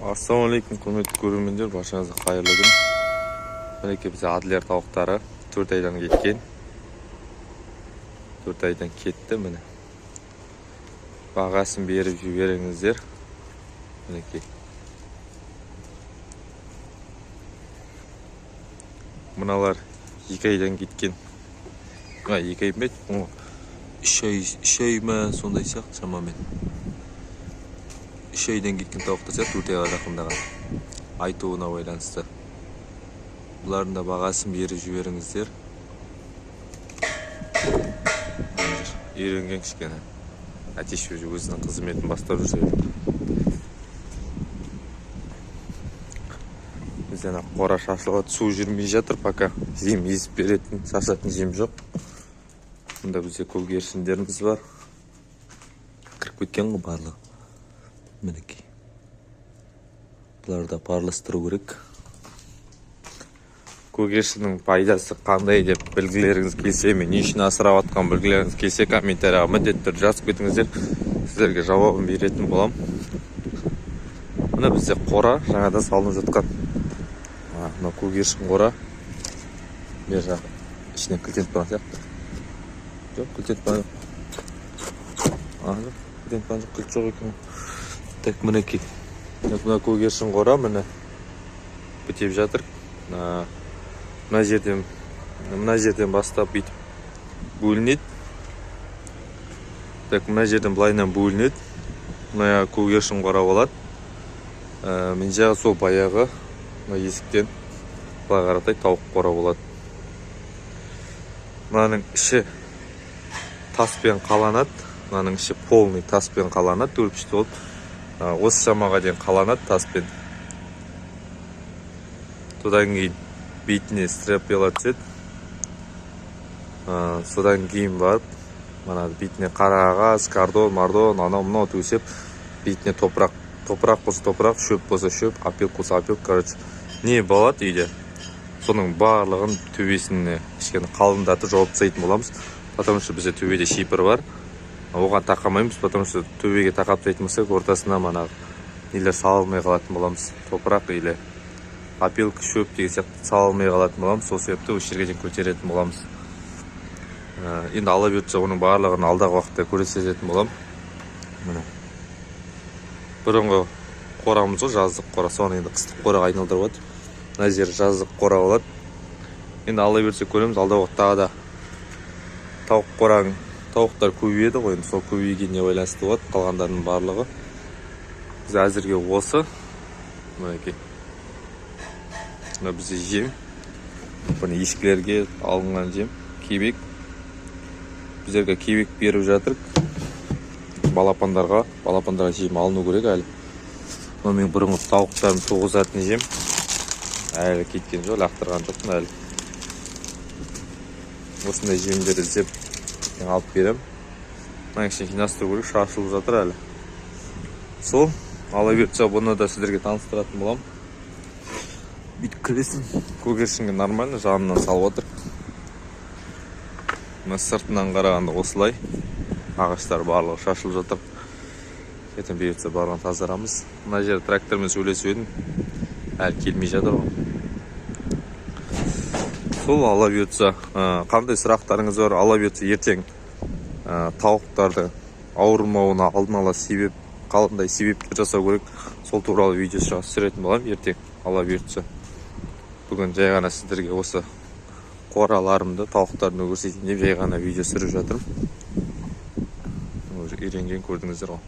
Ассалаумағалейкум, құрметті көрермендер, баршаңызға қайырлы күн. Мінекей, бізде Адлер тауықтары 4 айдан кеткен. 4 айдан кетті, міне. Бағасын беріп жіберіңіздер. Мінекей. Мыналар 2 айдан кеткен. 2 ай ма? 3 ай, 3 ай ма, сондай сияқты шамамен. 3 айдан кеткен тауықтар сияқты 4 айға жақындаған. Айтуына байланысты. Бұлардың да бағасын беріп жіберіңіздер. Үйренген кішкене. Әтеш уже өзінің қызметін бастап жүр. Бізде ана қора шашылып, су жүрмей жатыр пока. Жем езіп беретін, шашатын жем жоқ. Мұнда бізде көгершіндеріміз бар. Кіріп кеткен ғой барлығы. Мінекей. Бұларды араластыру керек. Көгершіннің пайдасы қандай деп білгілеріңіз келсе, мен не үшін асырап жатқан білгілеріңіз келсе, комментарияға міндетті түрде жазып кетіңіздер. Сіздерге жауабын беретін боламын. Мына бізде қора жаңадан салынып жатқан. Мына көгершін қора. Бер жақ ішіне кілтеніп тұрған сияқты. Жоқ, кілтеніп тұрған жоқ. Жоқ, кілтеніп тұрған жоқ, кілт жоқ екен. Так, мінекей. Мына көгершін қора міне бітеп жатыр. Мына жерден бастап бүйтіп бөлінеді. Так, мына жерден былайынан бөлінеді. Мына көгершін қора болады. Мен жағы сол баяғы мына есіктен былай қаратай тауық қора болады. Мынаның іші таспен қаланады. Мынаның іші полный таспен қаланады, төртбұрышты болып. Осы шамаға дейін қаланады таспен. Содан кейін бетіне стропила түседі. Содан кейін барып мына бетіне қара қағаз, картон, мардон, анау мынау төсеп, бетіне топырақ, топырақ болса топырақ, шөп болса шөп, опилка болса опилка, короче, не болады үйде, соның барлығын төбесіне кішкене қалыңдатып жауып тастайтын боламыз. Потому что бізде төбеде шипір бар, оған тақамаймыз, потому что төбеге тақап тастайтын болсақ, ортасына манағы нелер сала алмай қалатын боламыз, топырақ или опилка, шөп деген сияқты сала алмай қалатын боламыз. Сол себепті осы жерге дейін көтеретін боламыз. Енді ала бұйыртса оның барлығын алдағы уақытта көрсететін боламын. Міне бұрынғы қорамыз ғой, жаздық қора, соны енді қыстық қораға айналдырып жатыр. Мына жер жаздық қора болады. Енді ала бұйыртса көреміз, алдағы уақытта тағы да тауық қораң, тауықтар көбейеді ғой, енді сол көбейгеніне байланысты болады қалғандарының барлығы. Біз әзірге осы. Мінекей мына бізде жем, бұны ешкілерге алынған жем, кебек. Біздерге кебек беріп жатыр балапандарға. Балапандарға жем алыну керек әлі. Мына менің бұрынғы тауықтарым туғызатын жем әлі кеткен жоқ, лақтырған жоқпын әлі. Осындай жемдер іздеп алып беремін. Мына кішкене жинастыру керек, шашылып жатыр әлі. Сол, ала бұйыртса бұны да сіздерге таныстыратын боламын. Бүйтіп кіресің, көгершінге нормально жанынан салып отыр. Мына сыртынан қарағанда осылай ағаштар барлығы шашылып жатыр. Ертең бұйыртса барлығын тазарамыз. Мына жерде трактормен сөйлесіп едім, әлі келмей жатыр ғой. Сол, ала бұйыртса, қандай сұрақтарыңыз бар, ала бұйыртса ертең, тауықтарды ауырмауына алдын ала себеп, қандай себептер жасау керек, сол туралы видео түсіретін боламын ертең, ала бұйыртса. Бүгін жай ғана сіздерге осы қораларымды, тауықтарымды көрсетейін деп жай ғана видео түсіріп жатырмын. Уже үйренген көрдіңіздер ғой.